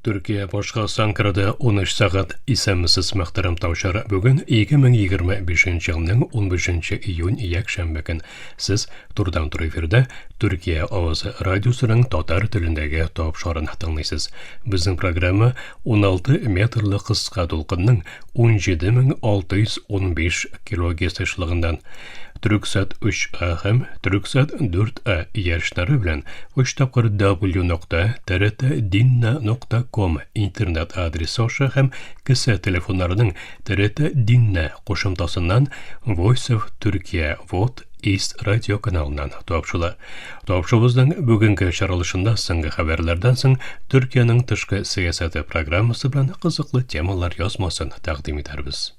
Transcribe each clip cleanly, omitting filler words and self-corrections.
Төркия башкаласы Анкарада 13 сәгать. Исәнмесез, мөхтәрәм таучар. Бүген 2025 елның 15 июнь якшәмбе көн. Сез турыдан-туры эфирда Төркия авазы радиосының татар телендәге тапшырын тыңлыйсыз. Безнең программа 16 метрлы кыска дулкынның 17615 килогерц ешлыгыннан Түрксат 3А һәм Түрксат 4А ярышлары белән 3 тапкыр w.trtdinna.com интернет адресы аша һәм кесә телефоннарының TRT Dinna кушымтасыннан Voice of Türkiye VOD East радио каналыннан тапшыла. Тапшыбызның бүгенге чыгарылышында соңгы хәбәрләрдән соң Төркиянең тышкы сәясәте программасы белән кызыклы темалар язмасын тәкъдим итәрбез.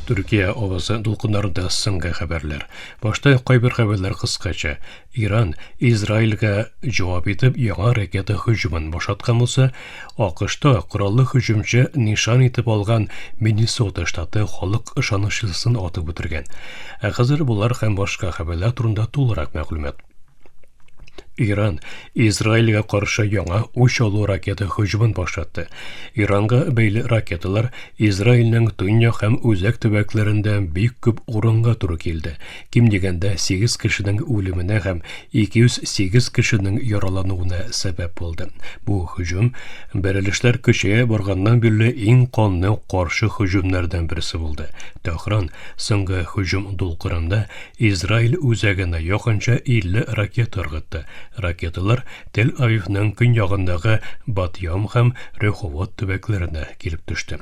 Төркия авазы дулкыннарында соңгы хәбәрләр. Башта кайбер хәбәрләр кыскача. Иран Израильгә җавап итеп яңа ракета һөҗүмен башлаткан булса, АКШта кораллы һөҗүмче нишан итеп алган Миннесота штаты халык ышанычлысын атып үтергән. Ә хәзер болар һәм башка хәбәрләр турында тулырак мәгълүмат. Иран Израильгә каршы яңа үч алу ракета һөҗүмен башлатты. Иранга бәйле ракеталар Израильнең төньяк һәм үзәк төбәкләрендә бик күп урынга туры килде. Ким дигәндә 8 кешенең үлеменә һәм 208 кешенең яралануына сәбәп булды. Бу һөҗүм бәрелешләр көчәя барганнан бирле иң канлы каршы һөҗүмнәрдән берсе булды. Тәһран соңгы һөҗүм дулкынында Израиль үзәгенә якынча 50 ракета ыргытты. Ракеталар Тель-Авивның көньягындагы Бат-Ям һәм Реховот төбәкләренә килеп төште.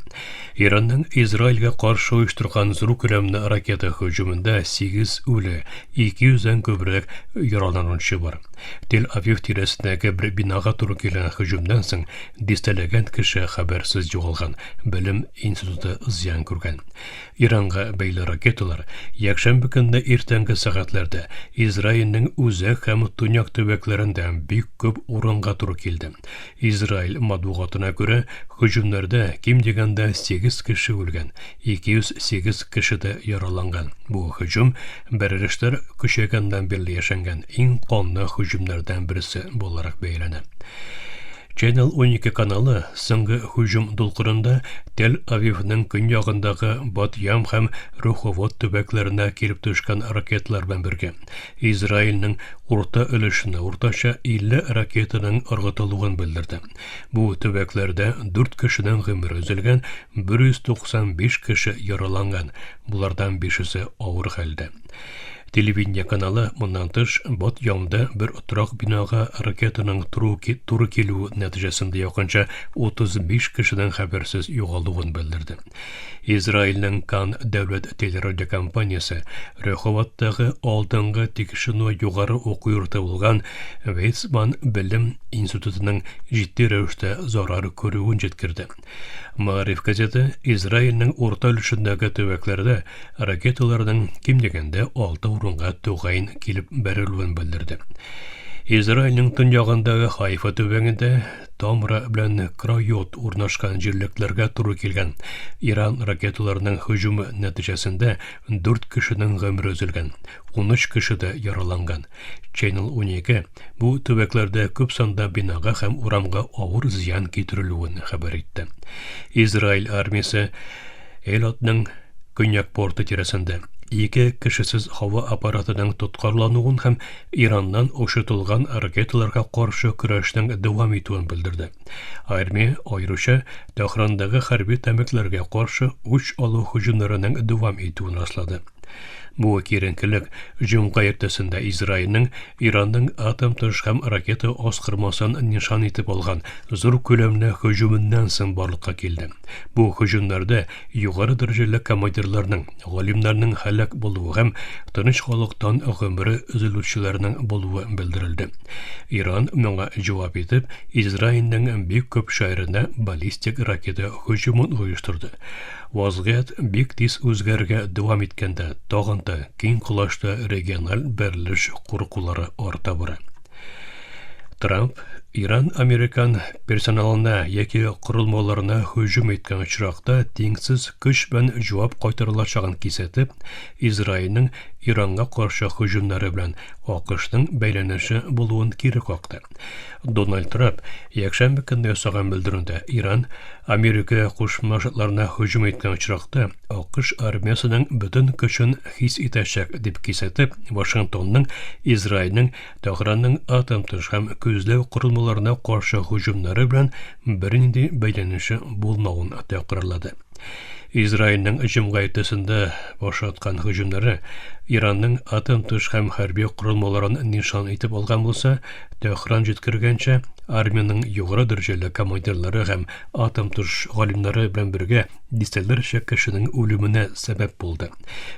Иранның Израильгә каршы оештырган зур күләмле ракета һөҗүмендә 8 үле, 200 дән күбрәк яраланучы бар. Тель-Авив тирәсендәге бер бинага туры килгән һөҗүмнән соң дистәләгән кеше хәбәрсез югалган, белем институты зыян күргән. Иранга бәйле ракеталар якшәмбе көнне иртәнге сәгатьләрдә Израильнең үзәк һәм төньяк төбәкләрендә бик күп урынга туры килде. Израиль матбугатына күрә, һөҗүмнәрдә ким дигәндә 8 кеше үлгән, 208 кеше дә яраланган. Бу һөҗүм бәрелешләр көчәйгәннән бирле яшәнгән иң канлы һөҗүмнәрдән берсе буларак бәяләнә. Channel 12 каналы соңгы һөҗүм дулкынында Тель-Авивның көньягындагы Бат-Ям һәм Руховод төбәкләренә килеп төшкән ракеталар белән бергә Израильнең урта өлешенә уртача 50 ракетаның ыргытылуын белдерде. Бу төбәкләрдә 4 кешенең гомере өзелгән, 195 кеше яраланган, булардан бишесе авыр хәлдә. Телевидение каналы моннан тыш Бат Ямда бер торак бинага ракетаның туры килүе нәтиҗәсендә якынча 35 кешенең хәбәрсез югалуын белдерде. Израильнең Кан дәүләт телерадиокомпаниясе Реховаттагы алдынгы тикшеренү югары уку йорты булган Вейцман белем институтының җитди рәвештә зарар күрүен җиткерде. Маариф газеты Израильнең урта өлешендәге төбәкләрдә ракеталарның ким дигәндә 6 урынга тугайн килеп бәрелүен белдерде. Израильнең төньягындагы Хайфа төбәгендә Тамра белән Крайот урнашкан җирлекләргә туры килгән Иран ракеталарының һөҗүме нәтиҗәсендә 4 кешенең гомере өзелгән, 13 кеше дә яраланган. Channel 12 бу төбәкләрдә күп санда бинага һәм урамга авыр зыян китерелүен хәбәр итте. Израиль армиясе Элотның көньяк порты тирәсендә ике кешесез һава аппаратының тоткарлануын һәм Ираннан очыртылган ракеталарга каршы көрәшнең дәвам итүен белдерде. Армия аеруча Тәһрандагы хәрби тәмәкләргә каршы үч алу һөҗүмнәренең дәвам итүен раслады. Бу киеренкелек җомга иртәсендә Израильнең Иранның атом тыш һәм ракета оскырмасын нишан итеп алган зур күләмле һөҗүменнән соң барлыкка килде. Бу һөҗүмнәрдә югары дәрәҗәле командирларның, галимнәрнең һәлак булуы һәм тыныч халыктан гомере өзелүчеләрнең булуы белдерелде. Иран моңа җавап итеп, Израильнең бик күп шәһәренә баллистик ракета һөҗүмен оештырды. Вазгыять бик тиз үзгәрергә дәвам иткәндә, тагын да киң колачлы региональ бәрелеш куркулары арта бара. Трамп Иран американ персоналына яки корылмаларына һөҗүм иткән очракта тиңсез көч белән җавап кайтарылачагын кисәтеп, Израильнең Иранга каршы һөҗүмнәре белән АКШның бәйләнеше булуын кире какты. Дональд Трамп якшәмбе көнне ясаган белдерүендә Иран Америка Кушма Штатларына һөҗүм иткән очракта АКШ армиясенең бөтен көчен хис итәчәк дип кисәтеп, Вашингтонның Израильнең Тәһранның атом-төш һәм күзләү корылмаларына каршы һөҗүмнәре белән бернинди бәйләнеше булмавын тәкрарлады. Израильнең җомга иртәсендә башаткан һөҗүмнәре Иранның атом-төш һәм хәрби корылмаларын нишан итеп алган булса, Тәһран җиткергәнчә, армиянең югары дәрәҗәле командирлары һәм атом-төш галимнәре белән бергә дистәләрчә кешенең үлеменә сәбәп булды.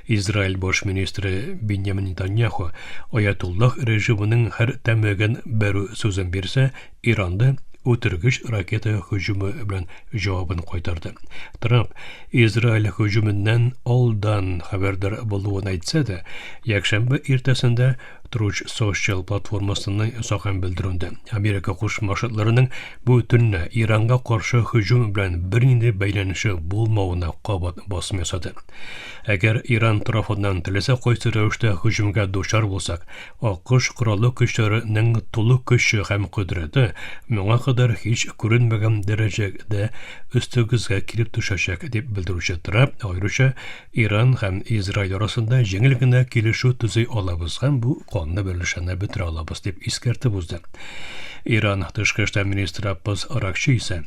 Израиль баш министры Беньямин Нетаньяху Аятуллах режимының һәр тәмәген бәрү сүзен бирсә, Иранда үтергеч ракета һөҗүме белән җавабын кайтарды. Трамп Израиль һөҗүменнән алдан хәбәрдар булуын әйтсә дә, якшәмбе иртәсендә Truth Social платформасының ясаган белдерүендә Америка Кушма Штатларының бу төнлә Иранга каршы һөҗүм белән бернинди бәйләнеше булмавына кабат басым ясады. Әгәр Иран тарафыннан теләсә кайсы рәвештә һөҗүмгә дучар булсак, АКШ кораллы көчләренең тулы көче һәм кодрәте моңа кадәр һич күренмәгән дәрәҗәдә өстегезгә килеп төшәчәк, дип белдерүче Трамп аеруча Иран һәм Израиль арасында җиңел генә килешү төзи алабыз һәм бу канлы берләшәне бетерә алабыз, дип искәртеп узды. Иран тышкы эшләр министры Аббас Аракчи исә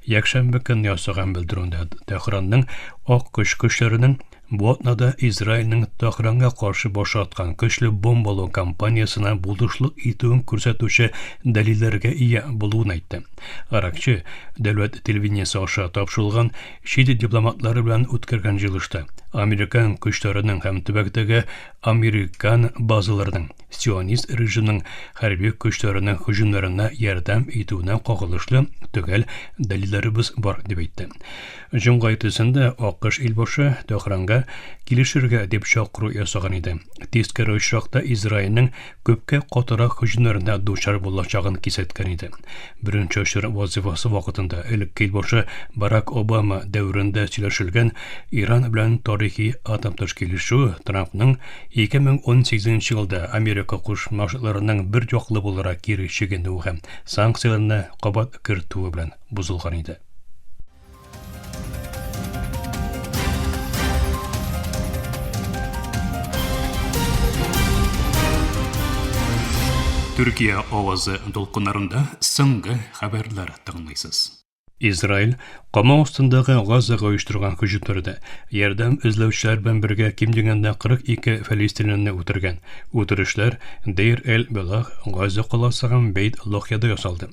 якшәмбе көнне ясаган белдерүендә Тәһранның ак көч көчләренең бу атнада Израильнең Тәһранга каршы баш аткан көчле бомбалау кампаниясенә булышлык итүен күрсәтүче дәлилләргә ия булуын әйтте. Аракчи дәүләт телевидениесе аша тапшырылган Чит ил дипломатлары белән үткәргән җыелышта американ көчләренең һәм төбәктәге американ базаларының сионист режимның хәрби көчләренең һөҗүмнәренә ярдәм итүенә кагылышлы төгәл дәлилләребез бар, дип әйтте. Җомга иртәсендә АКШ илбашы Тәһранга килешергә дип чакыру ясаган иде. Тискәре очракта Израильнең күпкә катырак һөҗүмнәренә дучар булачагын кисәткән иде. Беренче очыр вазифасы вакытында элекке илбашы Барак Обама дәверендә сөйләшелгән Иран белән тарихи атом-төш килешү Трампның 2018 елда Америка Кушма Штатларының бер яклы буларак кире чигенүе һәм санкцияләрне кабат кертүе белән бозылган иде. Төркия авазы дулкыннарында соңгы хәбәрләр тыңлыйсыз. Израиль камау астындагы Газага оештырган һөҗүмнәрдә ярдәм эзләүчеләр белән бергә ким дигәндә 42 фәлестинлене үтергән. Үтерешләр Дейр-эль-Балах, Газа каласы һәм Бейт-Лохьяда ясалды.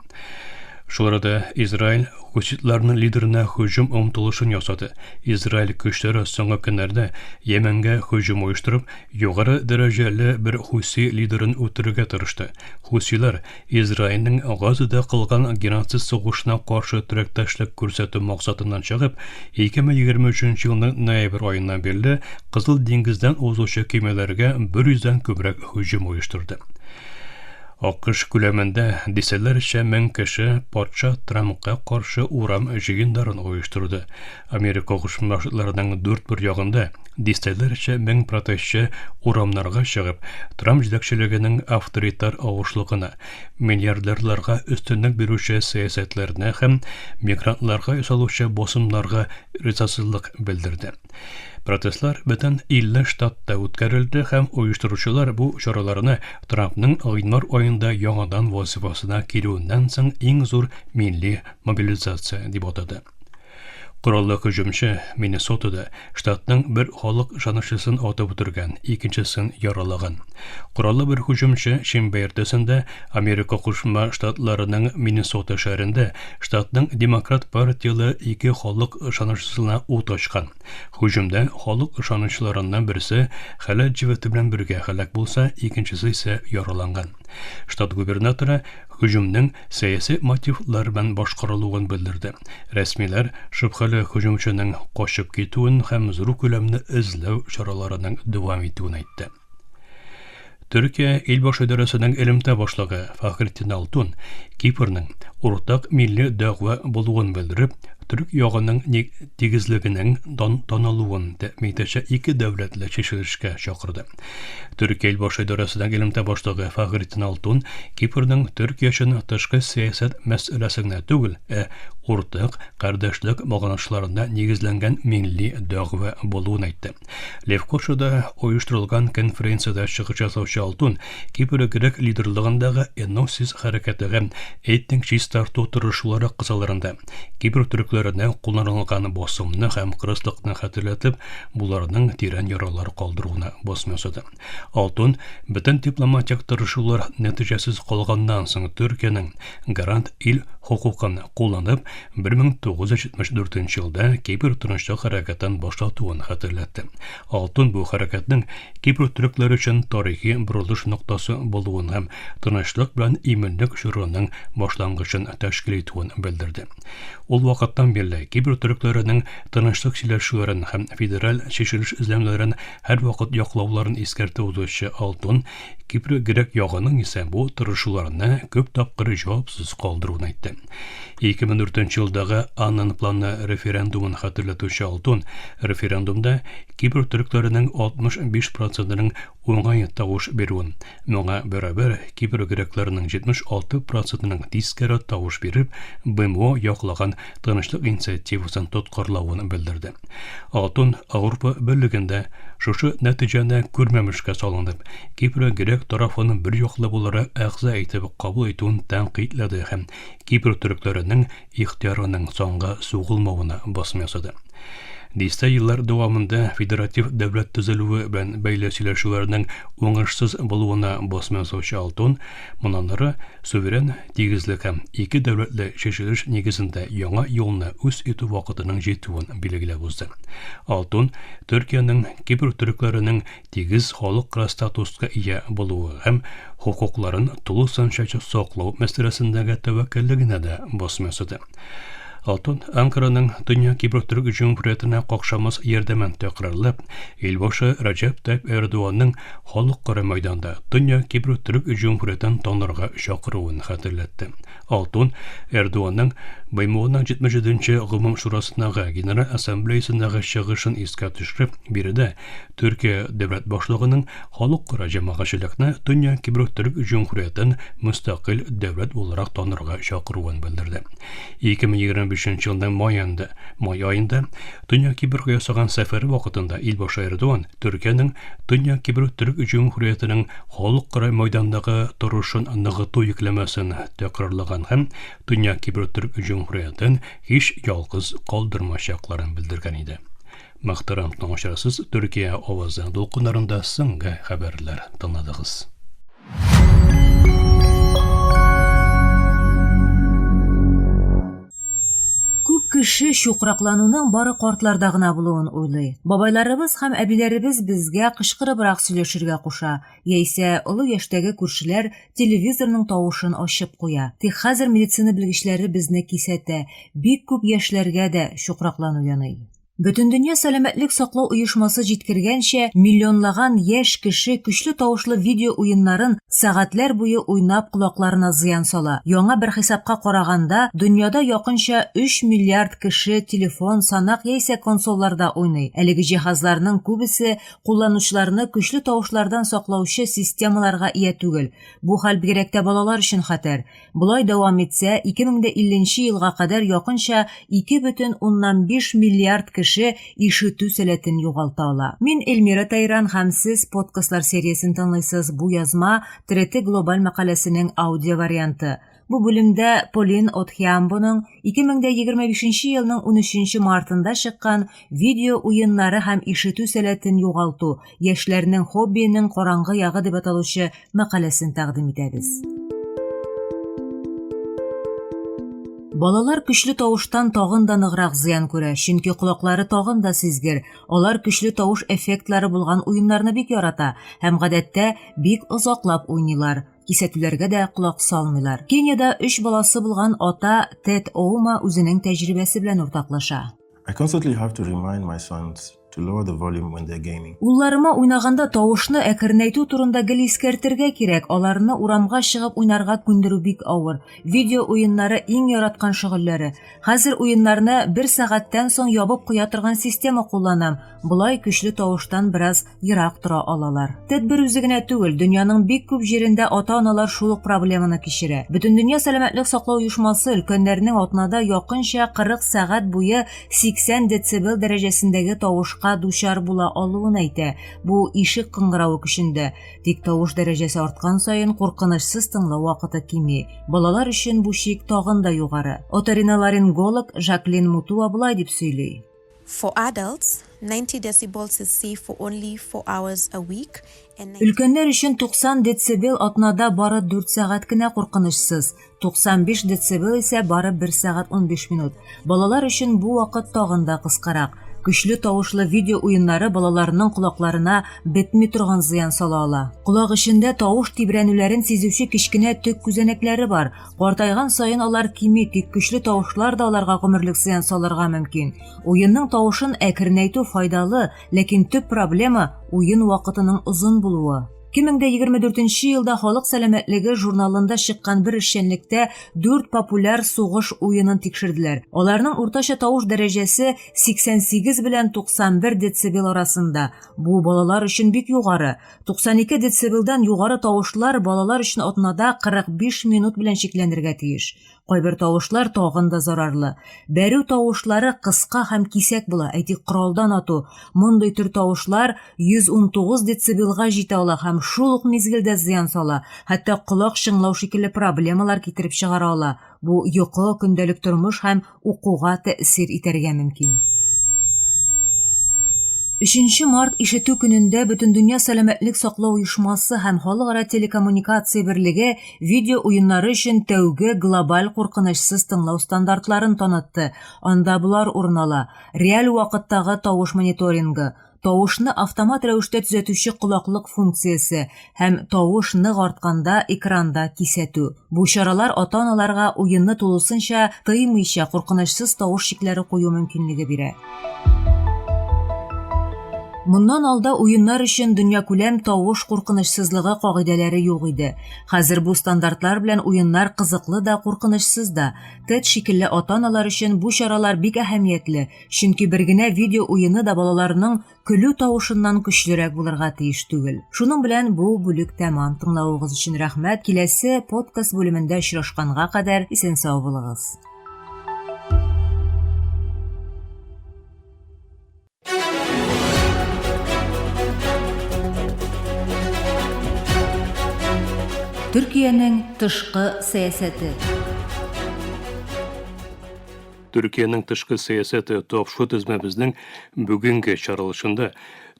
Шул арада Израиль хуситларның лидерына һөҗүм омтылышын ясады. Израиль көчләре соңгы көннәрдә Йәмәнгә һөҗүм оештырып, югары дәрәҗәле бер хуси лидерын үтерергә тырышты. Хусилар Израильнең Газада кылган геноцид сугышына каршы теләктәшлек күрсәтү максатыннан чыгып, 2023 елның ноябрь аеннан бирле Кызыл диңгездән узучы көймәләргә 100 дән күбрәк һөҗүм оештырды. АКШ күләмендә дистәләрчә мең кеше патша Трампка каршы урам җыеннарын оештырды. Америка Кушма Штатларының дүрт бер ягында дистәләрчә мең протестчы урамнарга чыгып, Трамп җитәкчелегенең авторитар авышлыгына, миллиардерларга өстенлек бирүче сәясәтләренә һәм мигрантларга ясалучы басымнарга ризасызлык белдерде. Протестлар бөтен 50 штатта үткәрелде һәм оештыручылар бу чараларны Трампның гыйнвар аенда яңадан вазифасына килүеннән соң иң зур милли мобилизация дип атады. Кораллы һөҗүмче Миннесотада штатның бер халык ышанычысын атып үтергән, икенчесен яралаган. Кораллы бер һөҗүмче шимбә иртәсендә Америка Кушма Штатларының Миннесота шәһәрендә штатның Демократ партияле ике халык ышанычысына ут ачкан. Һөҗүмдә халык ышанычларыннан берсе хәләл җефете белән бергә һәлак булса, икенчесе исә яраланган. Штат губернаторы һөҗүмнең сәяси мотивлар белән башкарылуын белдерде. Рәсмиләр шөбһәле һөҗүмченең качып китүен һәм зур күләмле эзләү чараларының дәвам итүен әйтте. Төркия Илбашы идарәсенең элемтә башлыгы Фахретдин Алтун Кипрның уртак милли дәгъва булуын белдереп, төрек ягының тигезлегенең танылуын тәэмин итәчәк ике дәүләтле чишелешкә чакырды. Төркия Илбашы идарәсенең элемтә башлыгы Фахретдин Алтун Кипрның Төркия өчен тышкы сәясәт мәсьәләсе генә түгел, ә уртак кардәшлек багланышларына нигезләнгән милли дәгъва булуын әйтте. Левкошада оештырылган конференциядә чыгыш ясаучы Алтун Кипр грек лидерлыгындагы Эносис хәрәкәте һәм этник чистарту тырышулары кысаларында Кипр төрекләренә кулланылган басымны һәм кырыслыкны хәтерләтеп, боларның тирән яралар калдыруына басым ясады. Алтун бөтен дипломатик тырышулар нәтиҗәсез калганнан соң Төркиянең гарант ил хокукын кулланып, 1974 елда Кипр тынычлык хәрәкәтен башлатуын хәтерләтте. Алтун бу хәрәкәтнең Кипр төрекләре өчен тарихи борылыш ноктасы булуын һәм тынычлык белән иминлек чорының башлангычын тәшкил итүен белдерде. Ул вакыттан бирле Кипр төрекләренең тынычлык сөйләшүләрен һәм федераль чишелеш эзләнүләрен һәрвакыт яклауларын искәртеп узучы Алтун Кипр грек ягының исә бу тырышуларны күп тапкыр җавапсыз калдыруын әйтте. 2004 елдагы Аннан планы референдумын хәтерләтүче Алтун референдумда Кипр төрекләренең 65 процентының уңай тавыш бирүен, моңа бәрабәр Кипр грекларының 76 процентының тискәре тавыш биреп, БМО яклаган тынычлык инициативасын тоткарлавын белдерде. Алтун Ауропа Берлегендә шушы нәтиҗәне күрмәмешкә салынып, Кипр грек тарафын бер яклы буларак әгъза итеп кабул итүен тәнкыйтьләде һәм Кипр төрекләренең ихтыярының санга сугылмавына басым ясады. Дистә еллар дәвамында федератив дәүләт төзелүе белән бәйле сөйләшүләрнең уңышсыз булуына басым ясаучы Алтун, моннан ары суверен тигезлек һәм ике дәүләтле чишелеш нигезендә яңа юлны үз итү вакытының җитүен билгеләп узды. Алтун Төркиянең Кипр төрекләренең тигез халыкара статуска ия булуы һәм хокукларын тулысынча саклау мәсьәләсендәге тәвәккәллегенә дә басым ясады. Алтун Анкараның Дөнья Кипр Төрек Җөмһүриятенә какшамас ярдәмен тәкрарлап, илбашы Рәҗәп Тайип Эрдоганның Халыкара мәйданда Дөнья Кипр Төрек Җөмһүриятен танырга чакыруын хәтерләтте. Алтун Эрдоганның БМОның 77 нче Гомум шурасындагы Генераль Ассамблеясындагы чыгышын искә төшереп, биредә Төркия дәүләт башлыгының халыкара җәмәгатьчелекне Дөнья Кипр Төрек Җөмһүриятен мөстәкыйль дәүләт буларак танырга чакыруын белдерде. 2025 елның маенда, май аенда Төньяк Кипрга ясаган сәфәре вакытында Илбашы Эрдоган Төркиянең Төньяк Кипр Төрек Җөмһүриятенең халыкара мәйдандагы торышын ныгыту йөкләмәсен тәкрарлаган һәм Төньяк Кипр Төрек Җөмһүриятен һич ялгыз калдырмаячакларын белдергән иде. Мөхтәрәм тыңлаучылар, сез Төркия авазы дулкыннарында соңгы хәбәрләр тыңладыгыз. Күп кеше чукраклануның бары картларда гына булуын уйлый. Бабайларыбыз һәм әбиләребез безгә кычкырыбрак сөйләшергә куша, яисә олы яшьтәге күршеләр телевизорның тавышын ачып куя. Тик хәзер медицина белгечләре безне кисәтә, бик күп яшьләргә дә чукраклану яный. Бөтендөнья сәламәтлек саклау оешмасы җиткергәнчә, миллионлаган яшь кеше көчле тавышлы видео уеннарын сәгатьләр буе уйнап колакларына зыян сала. Яңа бер хисапка караганда, дөньяда якынча 3 миллиард кеше телефон, санак яисә консольларда уйный. Әлеге җиһазларның күбесе кулланучыларны көчле тавышлардан саклаучы системаларга ия түгел. Бу хәл бигрәк тә балалар өчен хәтәр. Болай дәвам итсә, 2050 нче елга кадәр якынча 2,5 миллиард кеше ишетү сәләтен югалта ала. Мин Эльмира Тайран һәм сез подкастлар сериясен тыңлыйсыз. Бу язма TRT Глобаль мәкаләсенең аудио варианты. Бу бүлемдә Полин Отхиамбоның 2025 елның 13 мартында чыккан Видео уеннары һәм ишетү сәләтен югалту, яшьләрнең хоббиенең караңгы ягы дип аталучы мәкаләсен тәкъдим итәбез. Балалар көчле тавыштан тагын да ныграк зыян күрә, чөнки колаклары тагын да сизгер. Алар көчле тавыш эффектлары булган уеннарны бик ярата һәм гадәттә бик озаклап уйныйлар. Кисәтүләргә дә колак салмыйлар. Кениядә өч баласы булган ата Тед Оума үзенең тәҗрибәсе белән уртаклаша. I constantly have to remind my sons. to lower the volume when they're gaming. Улларыма уйнаганда тавышны әкренәйтү турында гел искәртергә кирәк, аларны урамга чыгып уйнарга күндерү бик авыр. Видео уеннары иң яраткан шөгыльләре. Хәзер уеннарны бер сәгатьтән соң ябып куя торган система кулланам. Болай көчле тавыштан бераз ерак тора алалар. Тед бер үзе генә түгел, дөньяның бик күп җирендә ата-аналар шул ук проблеманы кичерә. Бөтендөнья сәламәтлек саклау оешмасы өлкәннәрнең атнада якынча 40 сәгать буе 80 децибел дәрәҗәсендәге тавышка дучар була алуын әйтә. Бу ишек кыңгыравы көчендә. Тик тавыш дәрәҗәсе арткан саен куркынычсыз тыңлау вакыты кими. Балалар өчен бу чик тагын да югары. Оториноларинголог Жаклин Мутуа болай дип сөйли. For adults, 90 decibels is safe for only 4 hours a week and Өлкәннәр өчен 90 децибел атнада бары 4 сәгать кенә куркынычсыз, 95 децибел исә бары 1 сәгать 15 минут. Балалар өчен бу вакыт тагын да кыскарак. Көчле тавышлы видео уеннары балаларның колакларына бетми торган зыян сала ала. Колак эчендә тавыш тибрәнүләрен сизүче кечкенә төк күзәнәкләре бар. Картайган саен алар кими, тик көчле тавышлар да аларга гомерлек зыян салырга мөмкин. Уенның тавышын әкренәйтү файдалы, ләкин төп проблема уен вакытының озын булуы. 2024 елда Халык сәламәтлеге журналында чыккан бер эшчәнлектә дүрт популяр сугыш уенын тикшерделәр. Аларның уртача тавыш дәрәҗәсе 88 белән 91 децибел арасында. Бу балалар өчен бик югары. 92 децибелдан югары тавышлар балалар өчен атнада 45 минут белән чикләнергә тиеш. Кайбер тавышлар тагын да зарарлы. Бәрү тавышлары кыска һәм кисәк була, әйтик, коралдан ату. Мондый төр тавышлар 119 децибелга җитә ала һәм шул ук мизгелдә зыян сала, хәтта колак чыңлау шикелле проблемалар китереп чыгара ала. Бу йокы, көндәлек тормыш һәм укуга тәэсир итәргә мөмкин. Өченче март ишетү көнендә Бөтендөнья сәламәтлек саклау оешмасы һәм Халыкара телекоммуникация берлеге видео уеннары өчен тәүге глобаль куркынычсыз тыңлау стандартларын танытты. Анда болар урын ала: реаль вакыттагы тавыш мониторингы, тавышны автомат рәвештә төзәтүче колаклык функциясе һәм тавыш нык артканда экранда кисәтү. Бу чаралар ата-аналарга уенны тулысынча тыймыйча куркынычсыз тавыш чикләре кую мөмкинлеге бирә. Моннан алда уеннар өчен дөньякүләм тавыш куркынычсызлыгы кагыйдәләре юк иде. Хәзер бу стандартлар белән уеннар кызыклы да, куркынычсыз да. Тед шикелле ата-аналар өчен бу чаралар бик әһәмиятле, Чөнки бер генә видео уены да балаларның көлү тавышыннан көчлерәк булырга тиеш түгел. Шуның белән бу бүлек тәмам. Тыңлавыгыз өчен рәхмәт. Киләсе подкаст бүлемендә очрашканга кадәр исән-сау булыгыз. Төркиянең тышкы сәясәте. Төркиянең тышкы сәясәте тапшу тезмәбезнең бүгенге чаралышында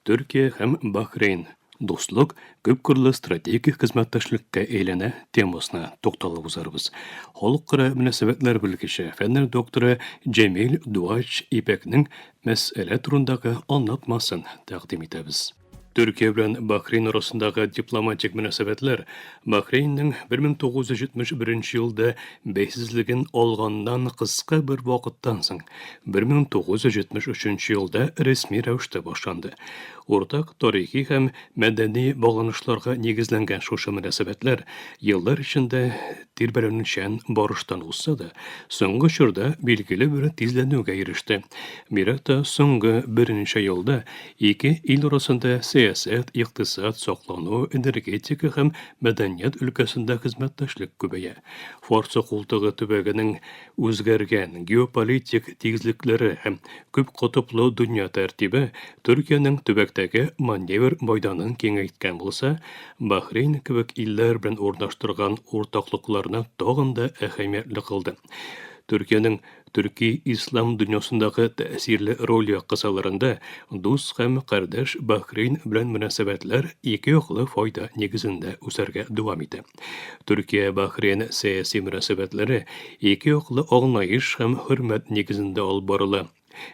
Төркия һәм Бахрейн дуслык күпкырлы стратегик хезмәттәшлеккә әйләнә темасына тукталып узарбыз. Халыкара мөнәсәбәтләр белгече, фәннәр докторы Җәмил Дуач Ипәкнең мәсьәлә турындагы аңлатмасын тәкъдим итәбез. Төркия белән Бахрейн арасындагы дипломатик мөнәсәбәтләр Бахрейнның 1971 елда бәйсезлеген алганнан кыска бер вакыттан соң, 1973 елда рәсми рәвештә башланды. Уртак тарихи һәм мәдәни багланышларга нигезләнгән шушы мөнәсәбәтләр еллар эчендә тирбәләнүчән барыштан узса да, соңгы чорда билгеле бер тизләнүгә иреште. Бигрәк тә соңгы берничә елда ике ил арасында сәясәт, икътисад, саклану, энергетика һәм мәдәният өлкәсендә хезмәттәшлек күбәя. Фарсы култыгы төбәгенең үзгәргән геополитик тигезлекләре һәм күп котыплы дөнья тәртибе Төркиянең төбәктәге маневр мәйданын киңәйткән булса, Бахрейн кебек илләр белән урнаштырган уртаклыкларны тагын да әһәмиятле кылды. Төркиянең төрки ислам дөньясындагы тәэсирле роле кысаларында дус һәм кардәш Бахрейн белән мөнәсәбәтләр ике яклы файда нигезендә үсәргә дәвам итә. Төркия-Бахрейн сәяси мөнәсәбәтләре ике яклы аңлаеш һәм хөрмәт нигезендә алып барыла.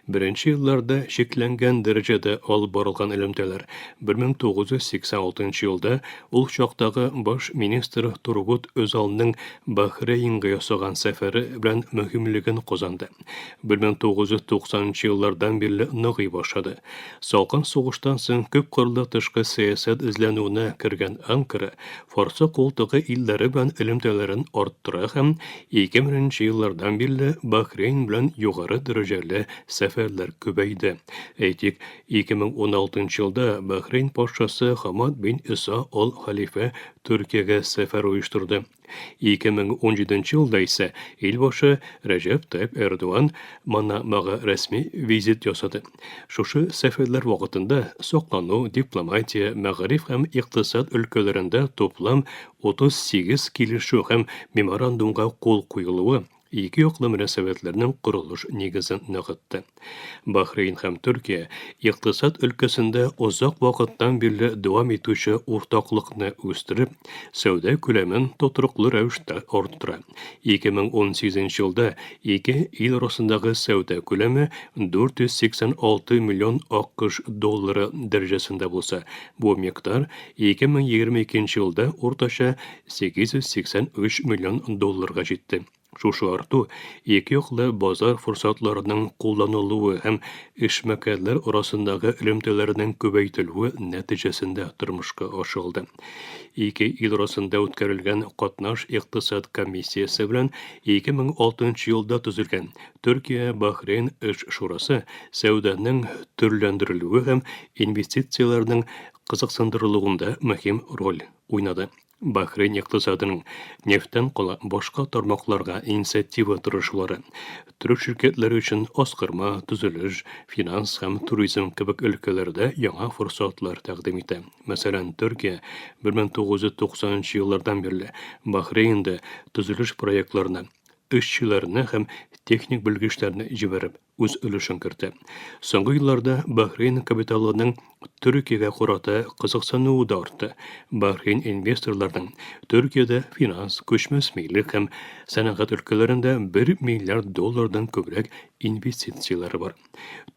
Беренче елларда чикләнгән дәрәҗәдә алып барылган элемтәләр 1986 елда ул чактагы баш министр Тургут Özалның Бахрейнга ясаган сәфәре белән мөһимлеген казанды. 1990 еллардан бирле ныгый башлады. Салкын сугыштан соң күпкырлы тышкы сәясәт эзләнүенә кергән Анкара Фарсы култыгы илләре белән элемтәләрен арттыра һәм 2000 нче еллардан бирле Бахрейн белән югары дәрәҗәле сәфәрләр күбәйде. Әйтик, 2016 нчы елда Бахрейн патшасы Хамад бин Иса Ал Халифә Төркиягә сәфәр оештырды. 2017 елда исә илбашы Рәҗәп Тайип Эрдоган Манамага рәсми визит ясады. Шушы сәфәрләр вакытында саклану, дипломатия, мәгариф һәм икътисад өлкәләрендә туплам 38 килешү һәм меморандумга кул куелуы ике яклы мөнәсәбәтләрнең корылыш нигезен ныгытты. Бахрейн һәм Төркия икътисад өлкәсендә озак вакыттан бирле дәвам итүче уртаклыкны үстереп, сәүдә күләмен тотрыклы рәвештә арттыра. 2018 елда ике ил арасындагы сәүдә күләме 486 миллион АКШ доллары дәрәҗәсендә булса, бу микъдар 2022 елда уртача 883 миллион долларга җитте. Шушы арту ике яклы базар форсатларының кулланылуы һәм эшмәкәрләр арасындагы элемтәләрнең күбәйтелүе нәтиҗәсендә тормышка ашырылды. Ике ил арасында үткәрелгән катнаш икътисад комиссиясе белән 2006 елда төзелгән Төркия-Бахрейн эш шурасы сәүдәнең төрләндерелүе һәм инвестицияләрнең кызыксындырылуында мөһим роль уйнады. Бахрейн икътисадының нефтьтән кала башка тармакларга инициатива тырышулары, төрек ширкәтләре өчен аскырма, төзелеш, финанс һәм туризм кебек өлкәләрдә яңа форсатлар тәкъдим итә. Мәсәлән, Төркия 1990 нчы еллардан бирле Бахрейнда төзелеш проектларына эшчеләрне һәм техник белгечләрне җибәреп, үз өлешен кертә. Соңгы елларда Бахрейн капиталының Төркиягә карата кызыксынуы да артты. Бахрейн инвесторларының Төркиядә финанс, күчмәс милек һәм сәнәгать өлкәләрендә 1 миллиард доллардан күбрәк инвестицияләре бар.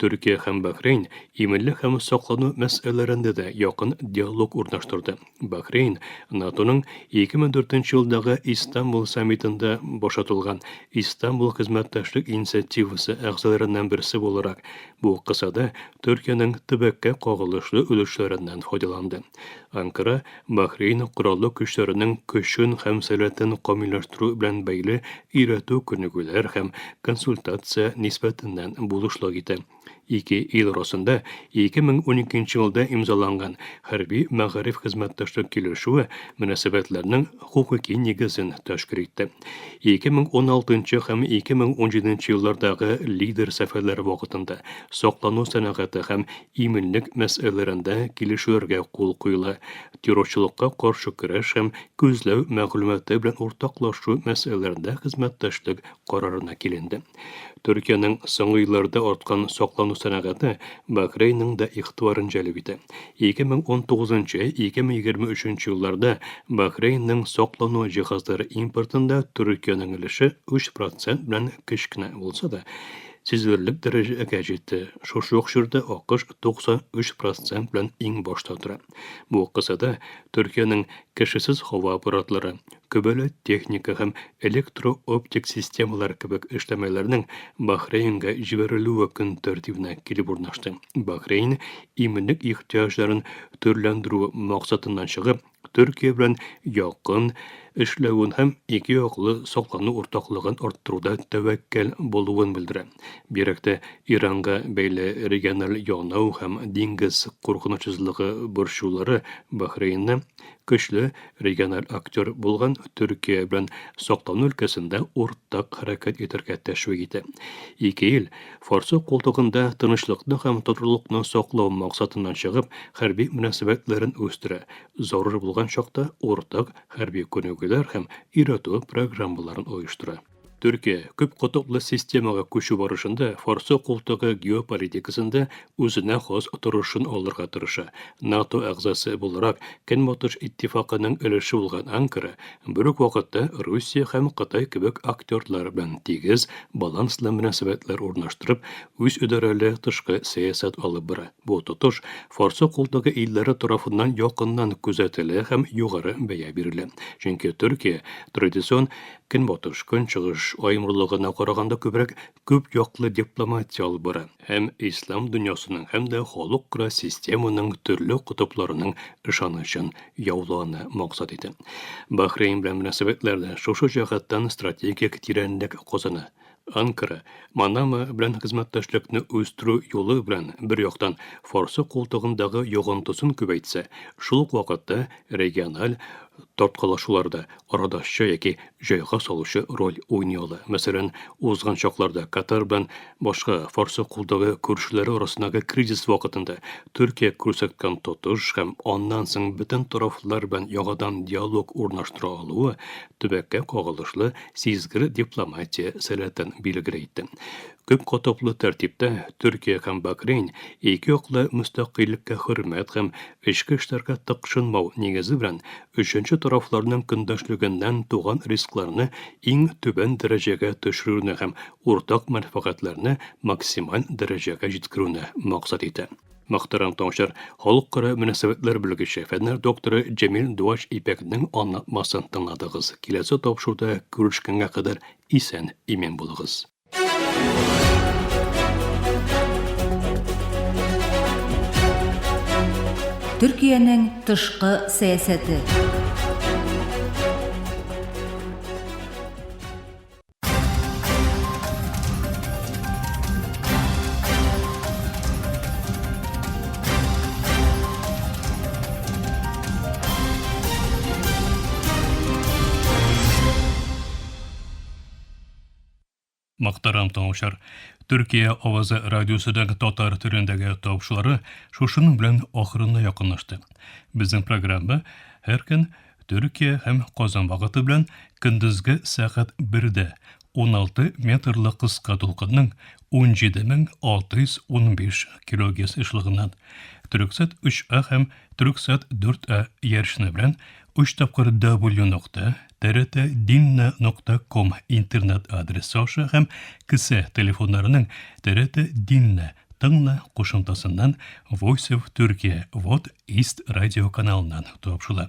Төркия һәм Бахрейн иминлек һәм саклану мәсьәләләрендә дә якын диалог урнаштырды. Бахрейн НАТОның 2004 елдагы Истанбул саммитында башатылган Истанбул хезмәттәшлек инициативасы әгъзаларыннан берсе буларак, бу кысада Төркиянең төбәккә кагылышлы өлешләреннән файдаланды. Анкара Бахрейн кораллы көчләренең көчен һәм сәләтен камилләштерү белән бәйле өйрәтү-күнегүләр һәм консультация нисбәтеннән булышлык итә. Ике ил арасында 2012 елда имзаланган хәрби мәгариф хезмәттәшлек килешүе мөнәсәбәтләрнең хокуки нигезен тәшкил итте. 2016 һәм 2017 еллардагы лидер сәфәрләре вакытында саклану сәнәгате һәм иминлек мәсьәләләрендә килешүләргә кул куела, террорчылыкка каршы көрәш һәм күзләү мәгълүматы белән уртаклашу мәсьәләләрендә хезмәттәшлек карарына киленде. Төркиянең соңгы елларда арткан саклану сәнәгате Бахрейнның да игътибарын җәлеп итә. 2019-2023 елларда Бахрейнның саклану җиһазлары импортында Төркиянең өлеше 3 процент белән кечкенә булса да, сизелерлек дәрәҗәгә җитте. Шушы ук чорда АКШ 93 процент белән иң башта тора. Бу кысада Төркиянең кешесез һава аппаратлары, көбәле техника һәм электро-оптик системалар кебек эшләмәләрнең Бахрейнга җибәрелүе көн тәртибенә килеп урнашты. Бахрейн иминлек ихтыяҗларын төрләндерү максатыннан чыгып, Төркия белән якын эшләвен һәм ике яклы саклану уртаклыгын арттыруда тәвәккәл булуын белдерә. Бигрәк тә Иранга бәйле региональ янау һәм диңгез куркынычсызлыгы борчулары Бахрейнны көчле региональ актер булган Төркия белән саклану өлкәсендә уртак хәрәкәт итәргә тәшвик итә. Ике ил Фарсы култыгында тынычлыкны һәм тотрыклыкны саклау максатыннан чыгып, хәрби мөнәсәбәтләрен үстерә, зарур булган чакта уртак хәрби күнегүләр һәм өйрәтү программаларын оештыра. Төркия күп котыплы системага күчү барышында Фарсы култыгы геополитикасында үзенә хас торышын алырга тырыша. НАТО әгъзасы буларак Көнбатыш иттифакының өлеше булган Анкара бер үк вакытта Русия һәм Кытай кебек актерлар белән тигез, баланслы мөнәсәбәтләр урнаштырып, үз идарәле тышкы сәясәт алып бара. Бу тотыш Фарсы култыгы илләре тарафыннан якыннан күзәтелә һәм югары бәя бирелә. Чөнки Төркия традицион Көнбатыш, Көнчыгыш аемрылыгына караганда күбрәк күп яклы дипломатия алып бара һәм ислам дөньясының һәм дә халыкара системаның төрле котыпларының ышанычын яулауны максат итә. Бахрейн белән мөнәсәбәтләр дә шушы җәһәттән стратегик тирәнлек казана. Анкара, Манама белән хезмәттәшлекне үстерү юлы белән бер яктан Фарсы култыгындагы йогынтысын күбәйтсә, шул ук вакытта региональ тарткалашуларда арадашчы яки җайга салучы роль уйный ала. Мәсәлән, узган чакларда Катар белән башка Фарсы култыгы күршеләре арасындагы кризис вакытында Төркия күрсәткән тотыш һәм аннан соң бөтен тарафлар белән яңадан диалог урнаштыра алуы төбәккә кагылышлы сизгер дипломатия сәләтен билгеле итте. Күп котыплы тәртиптә Төркия һәм Бахрейн ике яклы мөстәкыйльлеккә хөрмәт һәм эчке эшләргә тыкшынмау нигезе белән өченче тарафларның көндәшлегеннән туган рискларны иң түбән дәрәҗәгә төшерүне һәм уртак мәнфәгатьләрне максималь дәрәҗәгә җиткерүне максат итә. Мөхтәрәм тыңлаучылар, халыкара мөнәсәбәтләр белгече, фәннәр докторы Җәмил Дуач Ипәкнең аңлатмасын тыңладыгыз. Киләсе тапшыруда күрешкәнгә кадәр исән имин булыгыз. Төркиянең тышкы сәясәте. Мөхтәрәм тыңлаучылар, Төркия авазы радиосының татар телендәге тапшырулары шушының белән ахырына якынлашты. Безнең программа һәр көн Төркия һәм Казан вакыты белән көндезге сәгать 1дә 16 метрлы кыска дулкынның 17615 килогерц ешлыгыннан Төрексат 3А һәм Төрексат 4А иярчене белән 3 тапкыр W нокта TRT нокта ком интернет адресы аша һәм кесә телефоннарының TRT Dinle тыңла кушымтасыннан Voice of Turkey Вот East радио каналыннан тапшыла.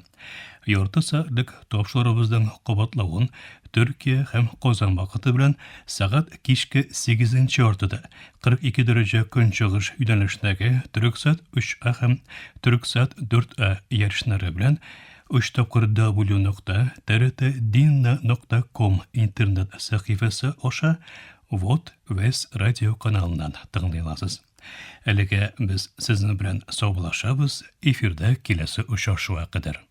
Ярты сәгатьлек тапшырубызның кабатлавын Төркия һәм Казан вакыты белән сәгать кичке 8 яртыда 42 дәрәҗә көнчыгыш юнәлешендәге Төрексат 3А һәм Төрексат 4А иярченнәре белән 3 тапкыр W нокта TRT нокта ком интернет сәхифәсе аша Вот Вес радио каналыннан тыңлый аласыз. Әлегә без сезнең белән саубуллашабыз, эфирда киләсе очрашуга кадәр.